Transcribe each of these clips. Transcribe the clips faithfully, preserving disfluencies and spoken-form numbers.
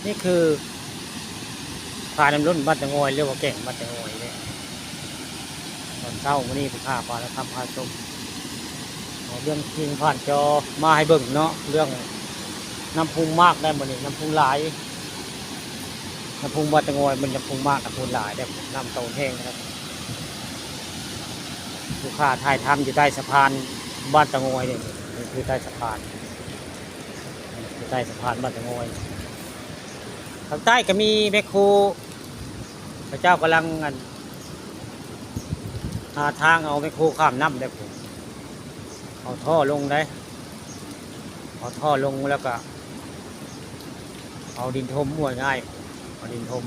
นี่คือผาน้ำล้นบ้านตะงอย หรือว่าแก่งบ้านตะงอยเนี่ย ตอนเช้ามื้อนี้ผู้ข้าปาและคำพาชม เอาเรื่องจริงผ่านจอมาให้เบิ่งเนาะ เรื่องน้ำพุงมากได้มื้อนี้ น้ำพุงหลาย น้ำพุงบ้านตะงอย มันน้ำพุงมาก น้ำพุงหลายได้ น้ำโตนแห้งนะครับ ผู้ข้าถ่ายทำอยู่ใต้สะพานบ้านตะงอยเนี่ย นี่คือใต้สะพาน อยู่ใต้สะพานบ้านตะงอย ทางใต้ก็มีแมคโคร พระเจ้ากำลังอัน หาทางเอาแมคโครข้ามน้ำได้ผม เอาท่อลงได้ เอาท่อลงแล้วก็ เอาดินถม ว่าง่าย เอาดินถม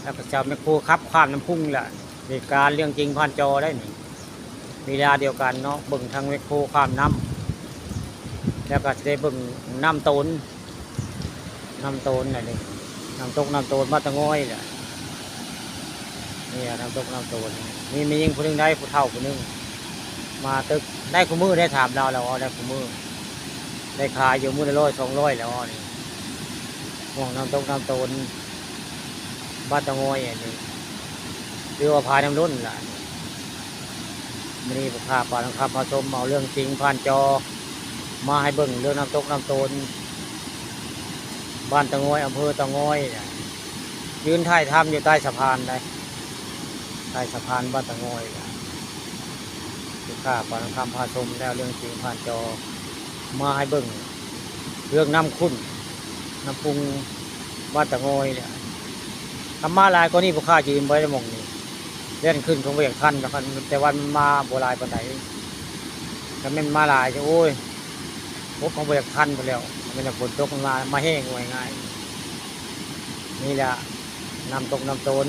แล้วก็จะเอาแมคโครขับข้ามน้ำพุงแหละ เหตุการณ์เรื่องจริงผ่านจอได้นี่ เวลาเดียวกันเนาะ เบิ่งทางแมคโครข้ามน้ำ แล้วก็จะได้เบิ่งน้ำโตน น้ำโตนน่ะนี่ น้ำตกน้ำโตนบ้านตะงอยแหละ นี่น้ำตกน้ำโตน มีแม่หญิงผู้หนึ่งได้ ผู้เฒ่าผู้หนึ่ง มาตึก ได้คู่มื้อ ได้ถามลาวแล้ว อ๋อ ได้คู่มื้อ ได้ขายอยู่มื้อละร้อยสองร้อยแล้ว อ๋อ นี่ ห่วงน้ำตกน้ำโตน บ้านตะงอยอันนี้ หรือว่าผาน้ำล้นล่ะ มื้อนี้ผู้ข้าปาและคำพาชม เอาเรื่องจริงผ่านจอ มาให้เบิ่งเรื่องน้ำตกน้ำโตน บ้านตะงอย อำเภอตะงอยน่ะ ยืนถ่ายทำอยู่ใต้สะพานได้ ใต้สะพานบ้านตะงอยน่ะ ผู้ข้าปาและคำพาชมแล้วเรื่องจริงผ่านจอ มาให้เบิ่ง เรื่องน้ำขุ่น น้ำพุงบ้านตะงอยเนี่ย ถ้ามาหลายกว่านี้ผู้ข้ายืนไว้ในหม่องนี้ เล่นขึ้นของเวียงทันแล้วกัน แต่ว่ามันมาบ่หลายปานใด ถ้าแม่นมาหลายจะ โอ้ย พบของเวียงทันไปแล้ว มันจะฝนตกมันมา มาแห้งไว้ง่าย นี่แหละ น้ำตกน้ำโตน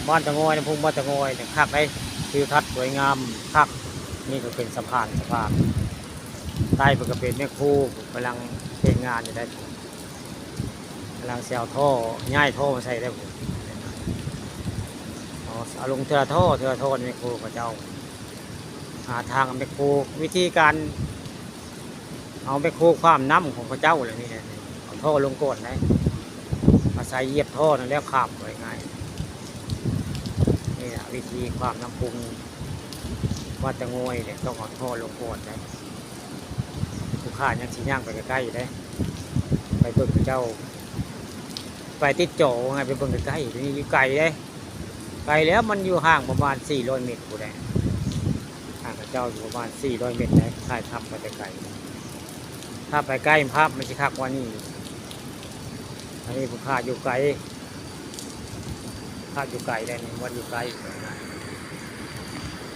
บ้านตะงอย น้ำพุงบ้านตะงอยเนี่ย คักได้ ทิวทัศน์สวยงาม คัก นี่ก็เป็นสะพาน สะพาน ใต้มันก็เป็นแม่ครู กำลังเฮ็ดงานอยู่ได้ กำลังสิเอาท่อ ย้ายท่อมาใส่ได้ผม เอา เอาลงเทื่อท่อ เทื่อท่อแม่ครูเขาเจ้า หาทางแม่ครู วิธีการ เอาแม่ครูข้ามน้ำของเขาเจ้าเลยนี่แหละ เอาท่อลงก่อนนะ อาศัยเหยียบท่อนั่นแล้วข้ามไปง่าย นี่แหละวิธีข้ามน้ำพุง วัดตะงอยเนี่ยต้องเอาท่อลงก่อนนะ ผู้ข้ายังสิย่างไปใกล้ๆอยู่ได้ ไปเบิ่งเขาเจ้า ไปติดจอไง ไปเบิ่งใกล้ๆ นี่อยู่ไกลเด้ ไกลแล้ว มันอยู่ห่างประมาณสี่ร้อยเมตรพู้นแหละ ห่างกับเจ้าอยู่ประมาณสี่ร้อยเมตรได้ ถ่ายทำไปแต่ไกล ถ้าไปใกล้ภาพมันสิคักกว่านี้ อันนี้ผู้ข้าอยู่ไกล ภาพอยู่ไกลได้นี่ วัดอยู่ไกล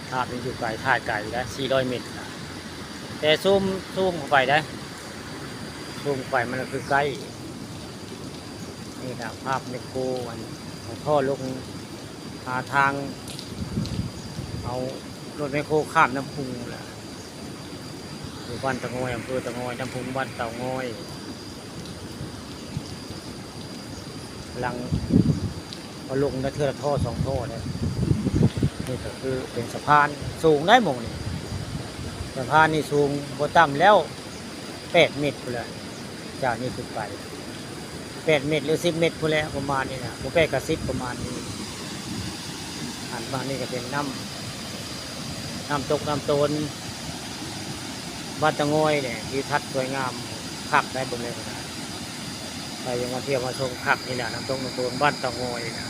ภาพมันอยู่ไกล ถ่ายไกลได้สี่ร้อยเมตรนะ แต่ซูม ซูมเข้าไปได้ ซูมไปมันก็คือใกล้ นี่นะภาพแมคโครอัน เอาท่อลง หาทาง เอารถแมคโครข้ามน้ำพุงแหละ อยู่บ้านตะงอย อำเภอตะงอย น้ำพุงบ้านเตางอย หลัง เอาลงนะเทื่อละท่อสองท่อเนี่ย นี่ก็คือเป็นสะพานสูงได้หมองนี่ สะพานนี่สูงบ่ต่ำแล้วแปดเมตรพู้นแหละ จากนี่ขึ้นไป แปดเมตรหรือสิบเมตรพู้นแหละ ประมาณนี้นะ บ่แปดก็สิบ ประมาณนี้ หันมานี่ก็เป็นน้ำ น้ำตกน้ำโตน บ้านตะงอยเนี่ย ทิวทัศน์สวยงาม คักได้เบิ่งเลยก็ได้ ใครยังมาเที่ยวมาชมคักนี่แหละ น้ำตกน้ำโตนบ้านตะงอยนะ